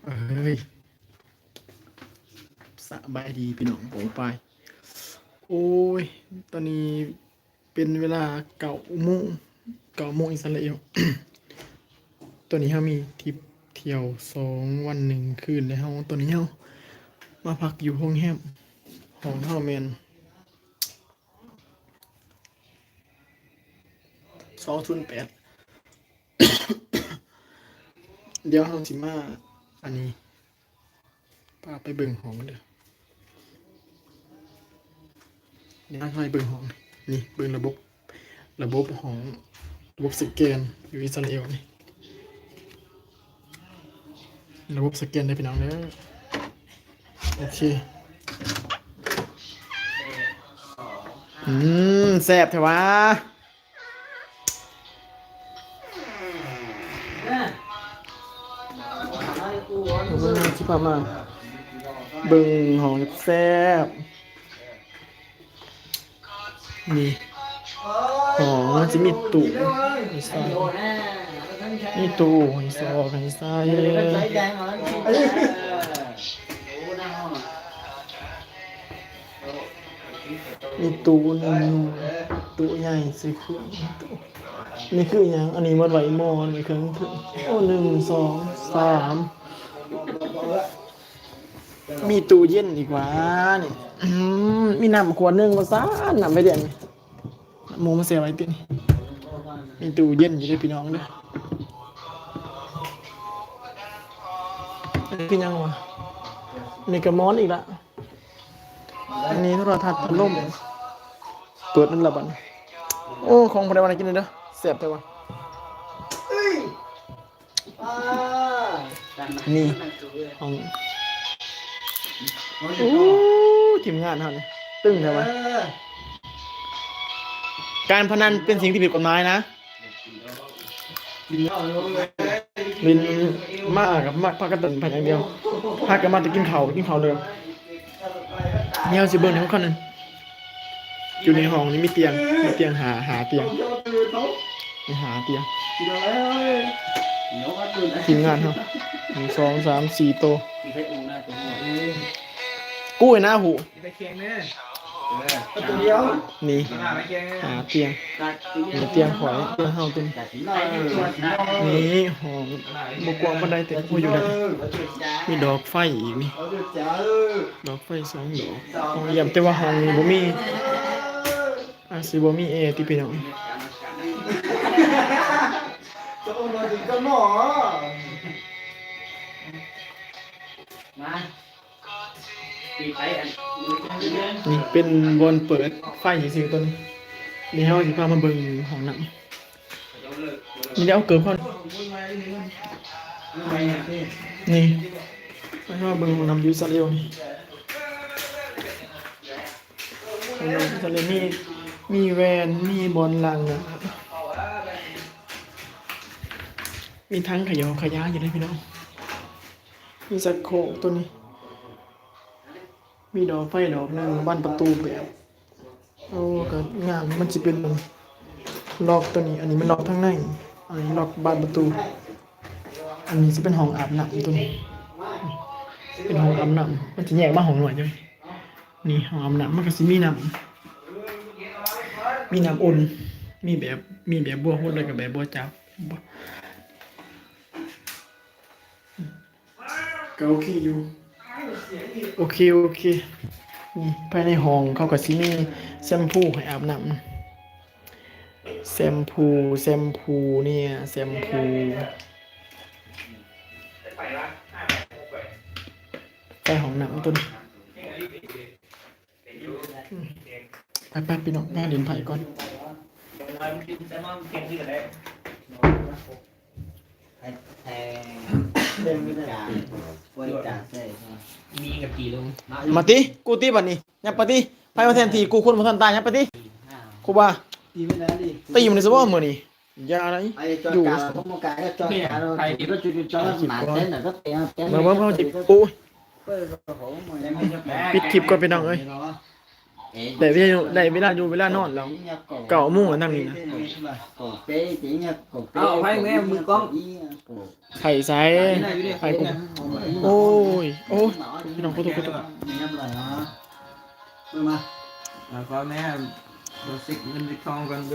ເອີຍ ສະບາຍດີພີ່ນ້ອງປ້ອງປາຍ. ໂອ້ຍ ຕອນນີ້ເປັນເວລາເກົ້າໂມງ ເກົ້າໂມງອິດສະຣາເອວ. ຕອນນີ້ເຮົາມີທຣິບທ່ຽວສອງວັນໜຶ່ງຄືນ ແລະ ເຮົາ ຕອນນີ້ເຮົາມາພັກຢູ່ໂຮງແຮມ. ຫ້ອງເຮົາແມ່ນ ສອງສູນແປດ ດຽວເຮົາຊິມາ ອັນນີ້ ພາໄປເບິ່ງຫ້ອງເດີ້. ດຽວເຮົາໃຫ້ເບິ່ງຫ້ອງ ນີ້ ເບິ່ງລະບົບ ລະບົບຫ້ອງ ລະບົບສະແກນຢູ່ອິດສະຣາເອວນີ້. ລະບົບສະແກນເດີ້ພີ່ນ້ອງເດີ້. ໂອເຄ. ອືມ ແຊບແທ້ຫວາ. ເບິ່ງຫ້ອງແຊບໆ. ນີ້ ຫ້ອງມັນຊິມີຕູ້ໃຫ້ໃສ່ ມີຕູ້ໃຫ້ຊອກໃຫ້ໃສ່ ມີຕູ້ໜຶ່ງ ຕູ້ໃຫຍ່ໃສ່ເຄື່ອງ. ນີ້ຄືຫຍັງ? ອັນນີ້ໝົດໄວ້ໝໍ້ ນີ້ເຄື່ອງ ໂອ້ ໜຶ່ງ ສອງ ສາມ ມີຕູ້ເຢັນອີກຫວານີ້. ອືມ ມີນ້ຳຂວດໜຶ່ງວ່າຊັ້ນ ນ້ຳໄປເດືອນນີ້ ໝູມາແຊ່ໄວ້ຕິ. ມີຕູ້ເຢັນຢູ່ເດ້ພີ່ນ້ອງເດີ. ອັນນີ້ຄືຫຍັງຫວາ? ນີ້ກະໝອນອີກລະ. ອັນນີ້ໂທລະທັດພັດລົມ ເປີດນັ້ນລະບັດ. ໂອ້ ຂອງຜູ້ໃດວ່າໜ້າກິນເດີ ແຊບແທ້ຫວາ. ນີ້ຫ້ອງ ໂອ້ ທີມງານເຮົານີ້ຕຶງແທ້ຫວາ. ການພະນັນເປັນສິ່ງທີ່ຜິດກົດໝາຍນະ. ຫຼິ້ນມາກະມາພາກັນຫຼິ້ນໄປຢ່າງດຽວ ພາກັນມາແຕ່ກິນເຂົ້າ ກິນເຂົ້າເລີຍ. ດຽວຊິເບິ່ງໃນຫ້ອງຄັນໜຶ່ງ ຢູ່ໃນຫ້ອງນີ້ມີຕຽງ ມີຕຽງຫ້າ ຫ້າຕຽງ ມີຫ້າຕຽງ. ທີມງານເຮົາ ໜຶ່ງ ສອງ ສາມ ສີ່ໂຕ. ກູ້ໃຫ້ນາຫູ ໄປແຂ່ງເດີ ເອີ ໂຕດຽວ ນີ້ ຫາຕຽງ ນີ້ຕຽງຂ້ອຍ ຕຽງເຮົາຕົວນີ້. ນີ້ຫ້ອງບໍ່ກວ້າງປານໃດ ແຕ່ພໍຢູ່ໄດ້. ມີດອກໄຟອີກນີ້ ດອກໄຟສອງດອກ ຫ້ອງຢ້ຽມ ແຕ່ວ່າຫ້ອງນີ້ບໍ່ມີ ອາດຊິບໍ່ມີແອຕິພີ່ນ້ອງ. ມາ ນີ້ເປັນບ່ອນເປີດໄຟຊື່ໆ ຕົວນີ້. ນີ້ເຮົາຊິພາມາເບິ່ງຫ້ອງນ້ຳ. ນີ້ ດຽວເອົາເກີບກ່ອນ. ນີ້ ເຮົາມາເບິ່ງຫ້ອງນ້ຳຢູ່ອິດສະຣາເອວນີ້. ຫ້ອງນ້ຳອິດສະຣາເອວມີ ມີແວ່ນ ມີບ່ອນລ້າງໜ້າ ມີຖັງຂະຫຍົງຂະຫຍາຢູ່ເດ້ພີ່ນ້ອງ. ມີຊັກໂຄກຕົວນີ້ ມີດອກໄຟດອກໜຶ່ງ ບານປະຕູແບບ ໂອ້ ກະງາມ. ມັນຊິເປັນລັອກຕົວນີ້ ອັນນີ້ມັນລັອກທາງໃນ ອັນນີ້ລັອກບານປະຕູ. ອັນນີ້ຊິເປັນຫ້ອງອາບນ້ຳຕົວນີ້ ເປັນຫ້ອງອາບນ້ຳ ມັນຊິແຍກມາຫ້ອງນ້ອຍເດ້. ນີ້ຫ້ອງອາບນ້ຳ ມັນກະຊິມີນ້ຳ ມີນ້ຳອຸ່ນ ມີແບບ ມີແບບບົວຫົດ ແລ້ວກະແບບບົວຈັບ. ກະໂອເຄຢູ່ ໂອເຄ ໂອເຄ. ນີ້ພາຍໃນຫ້ອງເຂົາກະຊິມີແຊມພູໃຫ້ອາບນ້ຳ ແຊມພູ ແຊມພູ ເນີ້ຍ ແຊມພູ. ໄປຫ້ອງນ້ຳຕົວນີ້. ໄປໆ ພີ່ນ້ອງ ມາຫຼິ້ນໄພ້ກ່ອນ. ມາຕິ ກູຕິ ບາດນີ້ ຍັບໄປຕິ. ໃຜມາແທນທີ່ ກູຄົນບໍ່ທັນຕາຍ ຍັບໄປຕິ. ຄູບາ ຕີມັນໄດ້ຕິ ຕີມັນໄດ້ຊະບໍ່ມື້ນີ້? ຢ່າໄດ ຢູ່ ມາ ມາ ມາ ໂອ້ຍ ປິດຄລິບກ່ອນພີ່ນ້ອງເອີຍ. ໄດ້ເວລາ ໄດ້ເວລາຢູ່ເວລານອນແລ້ວ ເກົ້າໂມງແລ້ວນຳນີ້ນະ. ເອົາໄປແມ່ ມືກ້ອງ ໃສ່ໃສ່ ໃສ່ ໃຫ້ກູ ໂອ້ຍ ໂອ້ຍ ພີ່ນ້ອງ ຂໍໂທດ ຂໍໂທດ. ເອົາ ຂໍແມ່ ບໍ່ເຊັກເງິນເຊັກທອງກ່ອນ ບໍ່